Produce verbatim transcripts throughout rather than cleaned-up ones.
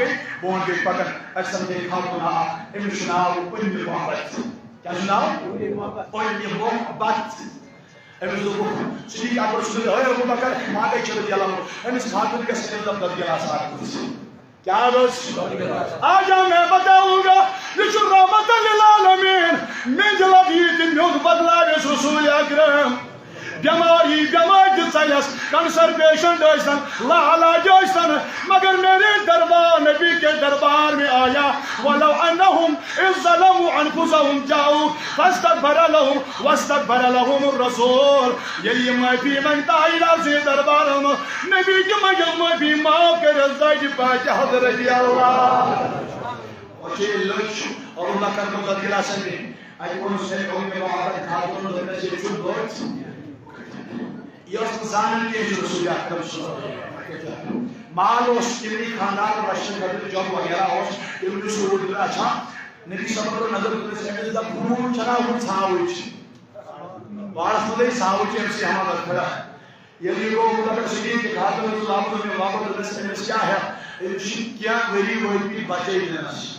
گٔے، برونٛٹھ گٔے پکان۔ اَسہِ سمجھے خاتوٗن اکھ، أمِس چھُ ناو اُمہِ محبت۔ کیٛاہ چھُ ناو؟ اُمہِ محبت۔ أمِس دوٚپُکھ، صدیق اکبر صٲب، ہے ابو بکر، ما گٔے چھِ رضی اللہ عنہ، أمِس خاتوٗن گژھِ أمِس دَپ دَپ گِلاس اکھ دِژ۔ کیا بس؟ آجا میں بتاؤں گا، یہ جو رحمت للعالمین، میں جلدی دن میوگ بدلا اس رسول اکرم۔ بیماری، بیماری تہِ ژَلٮ۪س، کینسر پیشنٹ ٲسۍتن، لاعلاج ٲسۍتن، مگر میرے دربار، نبی کے دربار میں آیا، ولو انہم اذ ظلموا انفسہم جاؤ فاستغفر لہم واستغفر لہم الرسول۔ ییٚلہِ یہِ معٲفی منٛگہِ تاجدار سٕنٛدِس دربارس منٛز، نبی تہِ منٛگہِ معٲفی، معاف کٔرِو زوجہِ پاکہِ حضرت اللہ۔ اور چھ لچھ اور اللہ کر کو بدلا سکے۔ اَتہِ ووٚن سید عمر محمد خاتون دوٚپنس، یہِ چھُ بٔچ۔ یہِ ٲس نہٕ زانان کینٛہہ، یہِ چھُ رسول اکرم صلی اللہ علیہ وسلم۔ مال اوس تِمنٕے خاندان رچھنہٕ خٲطرٕ، جۄب وغیرہ اوس، تِم چھُ سُہ روٗد رچھان۔ نبی صلی اللہ علیہ وسلم نظر کٔرِتھ أمِس دَپ، خوٗن چھَنا ہُہ ژھاوٕج؟ وارس منٛز گٔے ژھاوٕج چھِ أمۍ سٕے حمل کھڑا۔ ییٚلہِ یہِ گوٚو، ابو بکر صدیق تہِ خاتون رضی اللہ عنہ، مےٚ وَنُن، دوٚپنَس، أمِس کیٛاہ ہٮ۪تھ؟ أمِس چھِ کینٛہہ ؤری وٲتۍ مٕتۍ بَچے نہٕ۔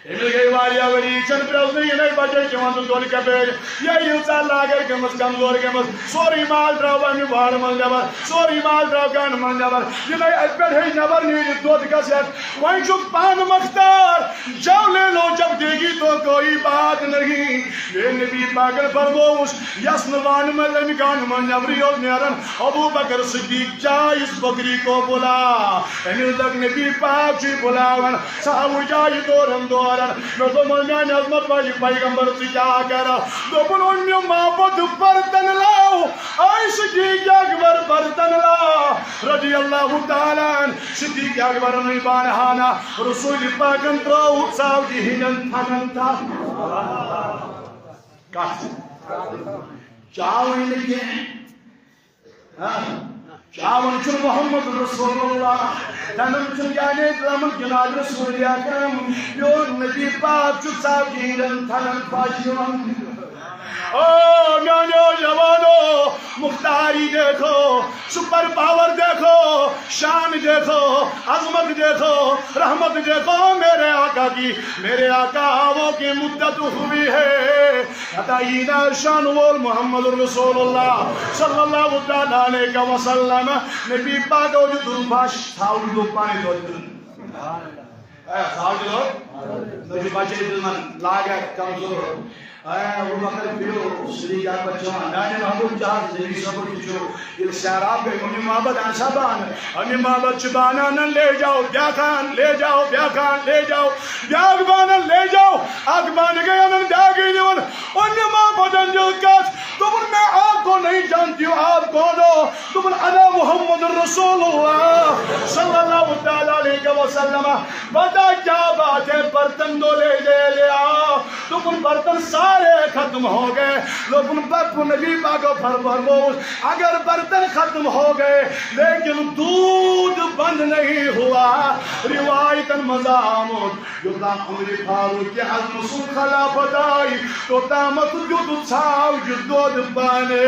أمِس گٔے واریاہ ؤری، یہِ چھَنہٕ پرٛٮ۪زنٕے، یہِ نَے بَچے چٮ۪وان تہٕ دۄد کَپٲرۍ۔ یہِ ییٖژاہ لاگر گٔمٕژ، کمزور گٔمٕژ، سورُے مال درٛاو اَمہِ وارٕ منٛز نٮ۪بر، سورُے مال درٛاو گانہٕ منٛز نٮ۪بر۔ یہِ نَے اَتہِ پٮ۪ٹھَے نٮ۪بر نیرِ دۄد کَس ہٮ۪تھ۔ وۄنۍ چھُکھ پانہٕ مختار، جاؤ لے لو جب دیگی تو کوئی بات نہیں۔ ییٚلہِ نبی پاکن فرمووُس، یَس نہٕ وانہٕ منٛز اَمہِ گانہٕ منٛز نٮ۪برٕے اوس نیران، ابو بکر صدیق جا اس بکری کو بلا۔ أمِس دوٚپ، نبی پاک چھُے بُلاوان، ژھاوُج آیہِ دوران دوران۔ مےٚ دوٚپمَس، میٛانہِ عظمت واجہِ پیغمبر، ژٕ کیٛاہ کران؟ دوٚپُن، اوٚن مےٚ محبت برتن لاو، آے صدیق اکبر برتن لا، رضی اللہ تعالیٰ عنہ۔ صدیق اکبرن أنۍ بانہٕ ہنا، رسول پاکن ترٛٲو ژاوجہِ ہٕنٛدٮ۪ن تھنن تھپھ۔ کتھ؟ چاوٕے نہٕ کینٛہہ۔ ہاں؟ چاوان چھُ محمد رسول اللہ، تنن چھُ یعنی ترٛمُن جناب رسول اکرم، میون نبی پاک چھُ ژاوجہِ ہٕنٛدٮ۪ن تھنن پھش دِوان۔ او میانیو جوانو، مختاری دیکھو، سپر پاور دیکھو، شان دیکھو، عظمت دیکھو، رحمت دیکھو میرے آقا کی۔ میرے آقا آوو کی مدت ہوئی ہے، عطا اینا شان وول محمد رسول اللہ صلی اللہ تعالیٰ علیہ وسلم۔ نبی پاک او جو دل پھش تھاو جو پانی دو دل۔ اے، تھاو جو دو۔ نبی پاک دل من لاگا کمزور۔ اے، ابو بکر پیو، صدیق اکبر جوان۔ میانہِ محبوب جہاز نبی صبر کی جو۔ ییٚلہِ سیراب گٔے، أمۍ محبت آسا بان۔ أمۍ محبت چھِ بانان، لے جاؤ، بیاکھ ان، لے جاؤ، بیاکھ ان، لے جاؤ، بیاکھ بانن، لے جاؤ۔ اکھ بانہٕ گٔے انان، بیاکھ گٔے نِوان۔ أمۍ محبتن دِژ کتھ، دوٚپُن، میں آپ کو نہیں جانتی ہوں، آپ کون ہو؟ دوٚپُن، انا محمد رسول اللہ صلی اللہ تعالیٰ علیہ وسلم۔ بتا کیا بات ہے، برتن دو لے لے لیا۔ دوٚپُن، برتن سارے ختم ہو گئے۔ دوٚپُن، بَب نبی پاکو فرمووُس، اگر برتن ختم ہو گئے، لیکن دودھ بند نہیں ہوا۔ روایتن منٛز آمُت، یوٚتام عمر فاروق اعظم سُنٛد خلافت آیہِ، توٚتامَتھ دیُت ژھاوجہِ دۄد پانے۔